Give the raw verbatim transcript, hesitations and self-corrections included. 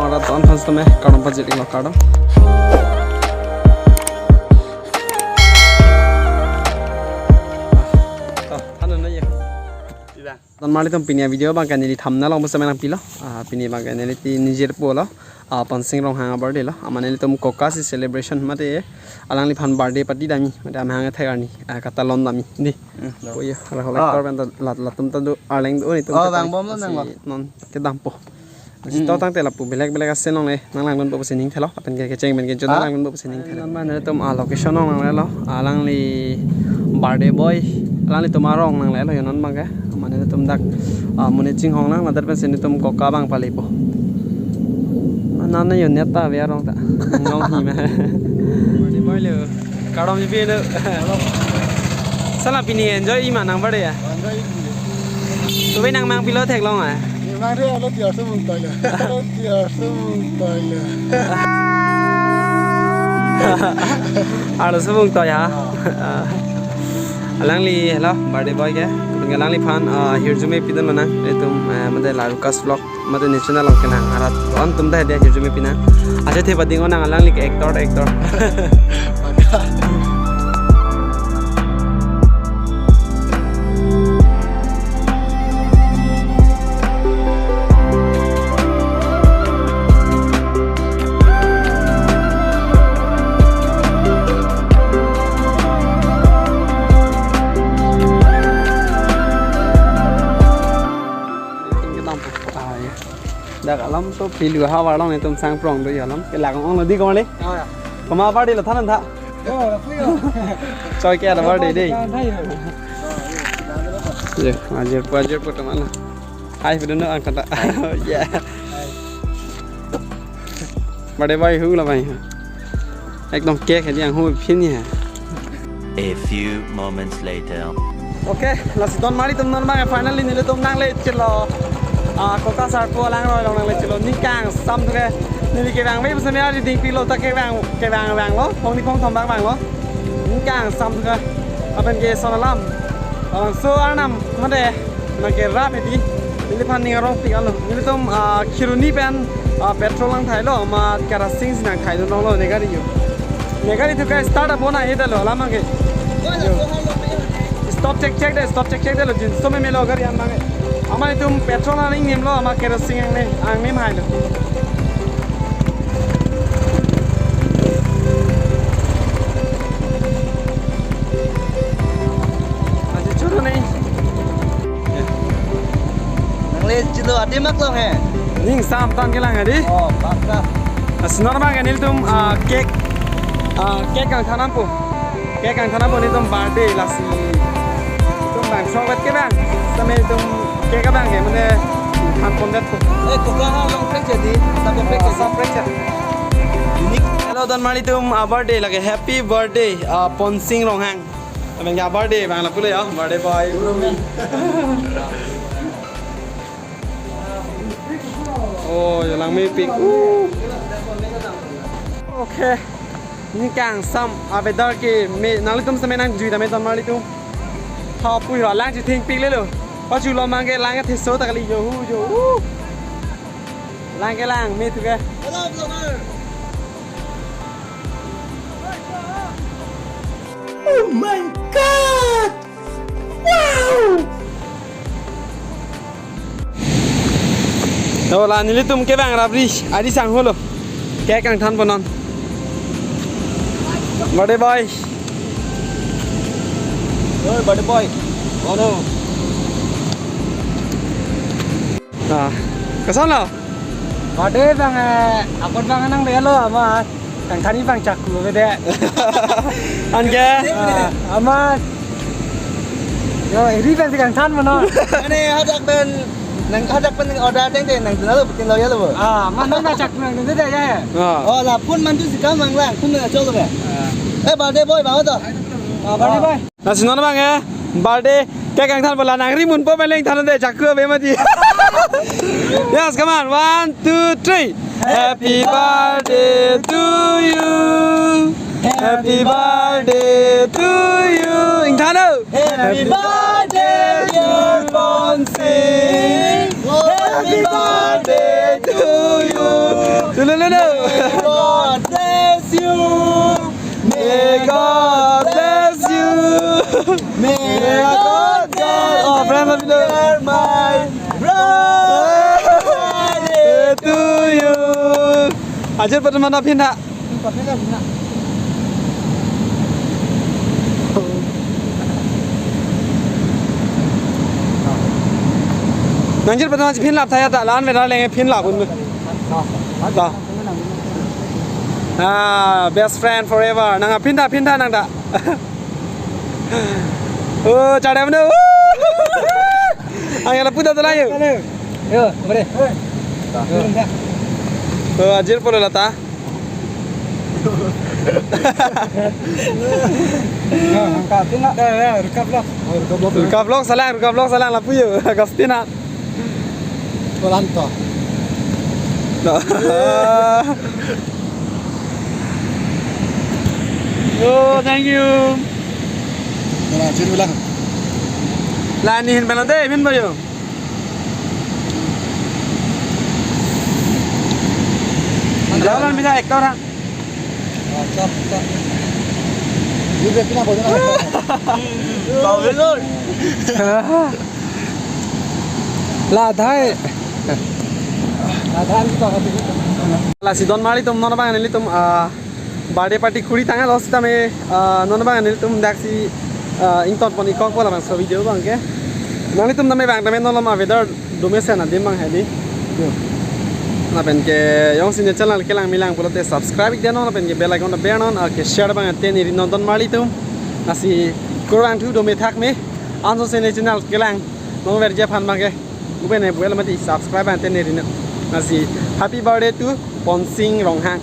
Rat don aphan sitame kardom pajir-iklo, kardom. Ah, ano na ya. Donmarli atum, pini avideo abangke neli thumbnail along sitame nangpilo. Ah, pini abangke neli ti nijirpo lo. Ah, Ponsing Ronghang a-birthday lo. Amat nelitum Koka si celebration mate alangliphan birthday party damji. Mate amahang athek arni. Ah, katalon damji. Di. Hmm, lo. Oh, iya. Arlo, ah, collector pen ta lat, latum ta do arleng do nelitum. Oh, ketang vangbomlo si nang lo. Non kedampo. Lasi, hmm, to tangte lapu belek belek asen along le nanglangdunpo pusi ning thelo, lapen ke kecheng pen kecho, ah, nanglangdunpo pusi ning thelo. Amat nelitum, ah, location along nanglelo, alangli birthday boy, alanglitum arong nanglelo, yo non abangke. Amat nelitum dak, ah, monit chinghong nang, ladak pensi nelitum Koka abang palepo. Anan yo net ta ave arong ta. Long hi ma. Birthday boy lo. Kardom ji pi lo. Sala, pini enjoy-ji ma nang birthday ya? Enjoy-ji. Tumi nangmang pilo theklong a? Nangmang re, alo tiar sumung toilo. Alo tiar sumung toilo. Alo sumung toi ha? Ah. Alangli, hello, birthday boy ke. Lapen ke alangliphan, ah, hirjume pidun lonang. Itum, eh, mate la Rukas Vlog mate ne channel along kenang arat on atum ta hedi hirjume pinang. Aja the pading onang, alangli ke actor, actor. Dak alam to pilu havar along nelitum sangprong do alam. Ke lagang ong lo di kong le. Oh, ya. Komat a-birthday lo, than tha. Oh, ya. Choi ke a-birthday dei. Than tha ya. Ye, ajir pu, ajir pu teman. Hai, bedono angkata. Ya. Birthday boy hu la bai. Ekdom cake hedi ang hu phin ya. A few moments later. Okay, lasi donmarli atum, non abangke finally nelitum nangle chelo. Ah, Koka Sarpo alangroi along nangle chelo. Ning kangsam thu ke. Neli kevang ve sitame ari ding pilo ta kevang, kevang vanglo. Phongni phongthom abang vanglo. Ning kangsam thu ke. Lapen ke son alam. Labangso arnam mate nangkerap hedi. Neliphan ning arongpik alo. Nelitum, ah, Kheroni pen, ah, petrol nangthailo, amat kerosene si nangthaidun longlo ne gari yo. Ne gari thu ke start up hona he dalo, alam abangke. Yo. Stop chek chek de, stop chek chek dalo, jinso memelo gari an abangke. Amat itum petrol an ingnim lo, amat kerosene angne, angnim hailo. Aji churu nei. Nangle chelo adim aklong he. Ning sam tang kelang adi. Oh, pakka. Lasi non abangke nelitum, ah, cake, ah, cake kangthan dampo. Cake kangthan dampo nelitum birthday lasi. Itum bang song vet ke bang. Sitame itum cake abangke mane than pon detpo. Eh, Koka along pek jadi, sampai pek jadi. Sampai pek jadi. Unique. Hello, donmarli atum, ah, birthday lake. Happy birthday, ah, Ponsing Ronghang. Amen ya, birthday abang lapu le ya, birthday boy. Oh, yo langmepik. Uh. Okay. Ning kangsam a-weather ke me, nanglitum sitame nangjui tame donmarli atum. Ha pui ho lang chithengpik lelo. Pachu lo abangke lang ke theso ta kali yo hu yo. Uh. Lang ke langme thu ke. Hello, vlogger. Oh my God! Wow! Yo, la nelitum kevang rapri, adi sang holo. Cake kangthan pon non. Birthday boy. Oi, birthday boy. Bono. Ah, koson lo? Birthday abang, eh, apot abang nang belo ama. Kangthan abang chakru ke de. Anke? Ah, ama. Yo, iri pen si kangthan mano. Ane hadak pen, nang hadak pen order teng teng nangdun lo, bikin lo ya lo. Ah, ma nang chakru nangdun de ya. Ah. Oh, la phone mantu si kam mang lang, phone na cholo be. Ah. Eh, birthday boy, bawa to. Ah, birthday boy. Lasi non abangke birthday cake kangthan pu la nangri munpo pen le ingthan de, chakru ave mati. Yes, come on. One, two, three. Happy birthday to you. Happy birthday to you. Ingthan o. Happy birthday, dear Ponsing. Happy birthday to you. God bless you. May God bless you. May God bless you. Oh, friend, love you. Dear my bride to you. Ajir pada mana pindah? Nangjir pada mana pinlap thaya ta lan veda lenge pinlap un. Ta. Ah, best friend forever. Nang pindah pindah nang ta. Oh, chadam na. Ang ala puda tala yo. Yo, mare. Oh, ajir polo lata. Angka tina. Ya, ya, Ruka Vlog. Oh, Ruka Vlog. Ruka Vlog salang, Ruka Vlog salang lapu yo. Agustina. Kolanto. No. Oh, thank you. Nah, sini bilang. Lah, nihin pala deh, min bayo. Jalan bisa ektor ha. Ah, stop, stop. Ini berarti apa tuh? Tahu belum? Ladhai. Lasi don mari tum non bang nelitum, ah, birthday party kuri tanglo sitame, ah, non bang nelitum daksi, ah, ington pon ikok pola bang so video bang ke. Nanglitum tame bang tame non loma weather dome sen adim bang hedi. Yo. Lapen ke jongsi ne channel kelang milang pulote subscribe ik dei non lapen ke bell icon ta ber non, ah, ke share bang teni ri non don mari tum. Lasi kurang thu dome thak me. Anso si ne channel kelang nong verji aphan bang ke. Bube ne buel mati subscribe ante ne rina. Lasi happy birthday to Ponsing Ronghang.